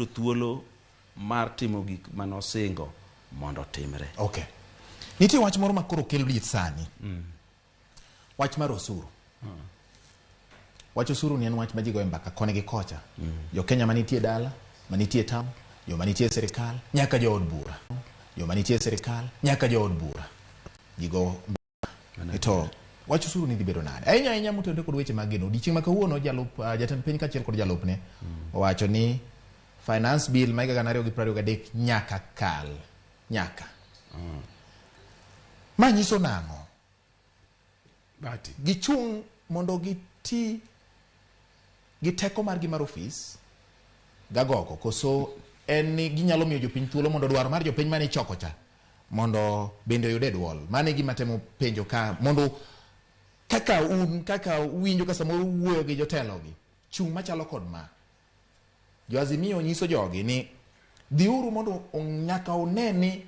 Thuolo mar timo gik manosingo mondo otimre. Okay. Nitie wach moro ma koro kelo liet sani. Wach mar osuru. Wach osuru ni en wach ma ji goyo mbaka koni gi kocha. Jo Kenya manitie dala, manitie town, joma nitie e sirikal, nyaka jood bura. Joma nitie e sirikal, nyaka jood bura. Ji go mbaka. To wach osuru ni dhi bedo nade? Ahinya ahinya motenore kod weche mag geno. Odiechieng' ma kawuono jalup jatend piny kaachiel kod jalupne owacho ni finance bill ma higa 2023 nyaka kal. Nyaka. Ma nyiso nang'o? Bati. Gichung' mondo giti gi teko margi mar ofis gagoko koso en ni ginyalo miyo jopiny thuolo mondo dwaro mar jopiny mane ichoko cha mondo bende oyude duol. Mano e gima temo penjo ka mondo kaka un kaka uwinjo ka samoro uwuoyo gi jotelo gi chung' machalo kod ma jo Azimio nyiso jogi ni dhiuru mondo nyaka une ni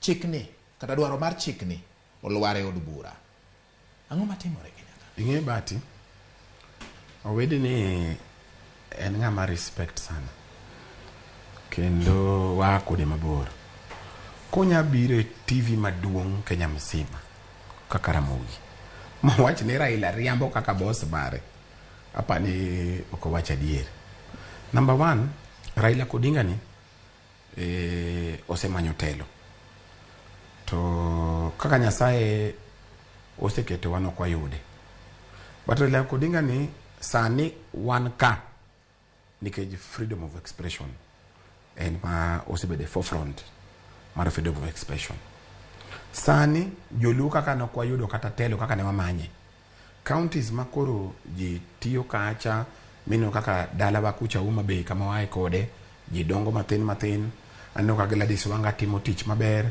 chikni kata dwaro mar chikni olwar e od bura. Ang'o matimore Kenya ka? Ing'e Bati, Owidi ni en ng'ama respect sana. Kendo waa kode mabor. Konya biro e TV maduong' Kenya mzima kaka Ramogi. Mowach ni Raila riambo kaka boss mare. Apani ok owach adier. Number one, Raila Odinga ni osemanyo telo. To kaka Nyasaye oseketo wan ok wayude. But Raila Odinga ni sani wan ka nikech freedom of expression en ma osebedo e forefront mar freedom of expression. Sani joluo kaka nok wayudo kata telo kaka ne wamanye. Counties ma koro ji tiyo kacha mineno kaka dalawa kucha Homa Bay kama waaye kode ji dongo mathin mathin. Aneno ka Gladys Wanga timo tich maber.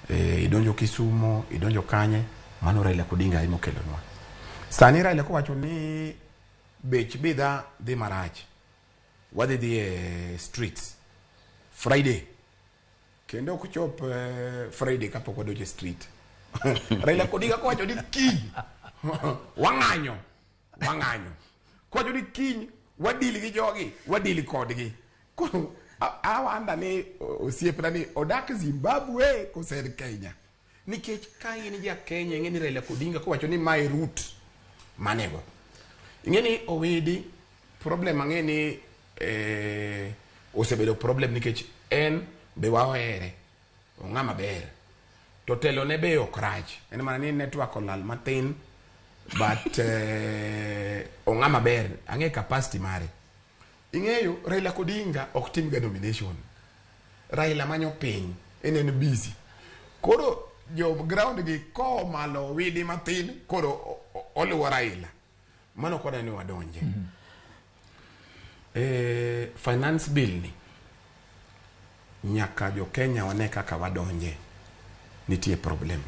Idonjo Kisumo, idonjo kanye, mano Raila Odinga ema okelonwa. Sani Raila kowacho ni bech bidhaa dhi marach, wadhi dhi e streets Friday kendo ok chop Friday kapok wadonjo e street. Raila Odinga kowacho ni kiny wang'anyo, wang'anyo. Kowacho ni kiny wadil gi jogi, wadil kodgi. Koro awanda ni osiepna ni odak Zimbabwe kose en Kenya. Nikech ka in ja Kenya ing'e ni Raila Odinga kowacho ni mae route manego. Ing'e ni Owidi problem ang'e ni osebedo problem nikech en be wahere ong'ama ber to telo ne be ok rach en mana ni network olal matin but ong'ama ber ang'e capacity mare. Ing'eyo Raila Odinga ok tim ga nomination. Raila manyo piny en en busy. Koro jo ground gi komalo Owidi matin koro oluwo Raila. Mano koda ni wadonje. Finance bill ni nyaka jo Kenya wane kaka wadonje. Nitie problem.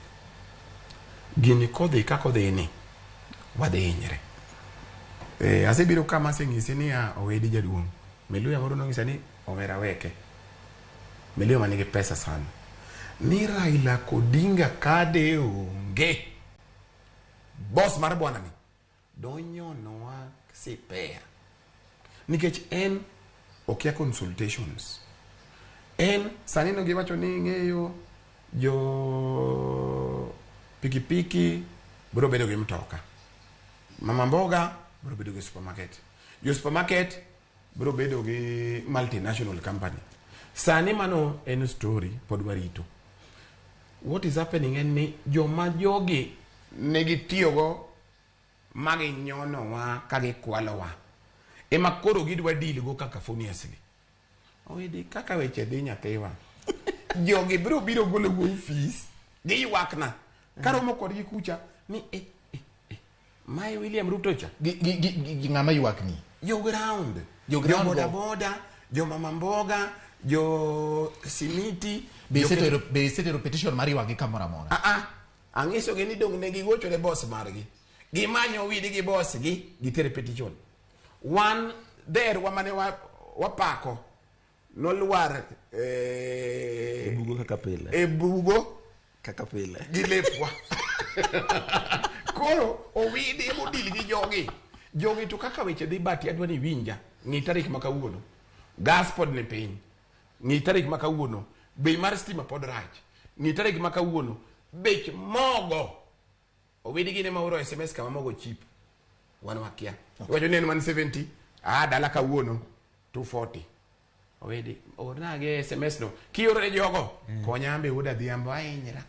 Gini kodhi kaka odhi ni wadhi hinyre. Asebiro kama aseng'isi niya Owidi jaduong'. Miluya moro nong'isa ni omera weke. Miluya manigi pesa sana. Ni Raila Odinga kade onge. Boss mar bwana ni donyonowa sipea. Nikech en okia consultations. En sani no giwacho ni ing'eyo jo pikipiki biro bedo gi mtoka. Mama mboga biro bedo gi supermarket. Jo supermarket biro bedo gi multinational company. Sani mano en story pod warito. What is happening en ni joma jogi negitiyogo maginyonowa ka gikwalowa ema koro gidwa deal go kaka funiously. Owidi kaka weche dhi nyathiwa. Jogi biro biro golo go ofis giywakna karomo kodgi kucha ni mae William Ruto cha. Gi ng'ama ywakni? Jo ground. Jo ground Jo boda go. boda, jo mama mboga, jo simiti. Be isetero petition mar ywakgi kamoro amora? Ang'isogi ni dong' ne gigocho ne boss margi. Gimanyo Owidi gi boss gi, gitere petition. Wan dherwa mane wapako nolwar e bugo kaka pile. E bugo kaka pile. Gi lepwa. Koro Owidi ema odil gi jogi. Jogi to kaka weche dhi Bati adwa ni iwinja. Ng'i tarik ma kawuono. Gas pod ni piny. Ng'i tarik ma kawuono, bei mar stima pod rach. Ng'i tarik ma kawuono, bech mogo. Owidi gine ma oro SMS kama mogo cheap. Wan wakia. Okay. Iwacho ni en 170, ah dala kawuono 240. Owidi, orna gi SMS no. Kioro ne jogo, konya ambe wuod adhiambo ahinyra.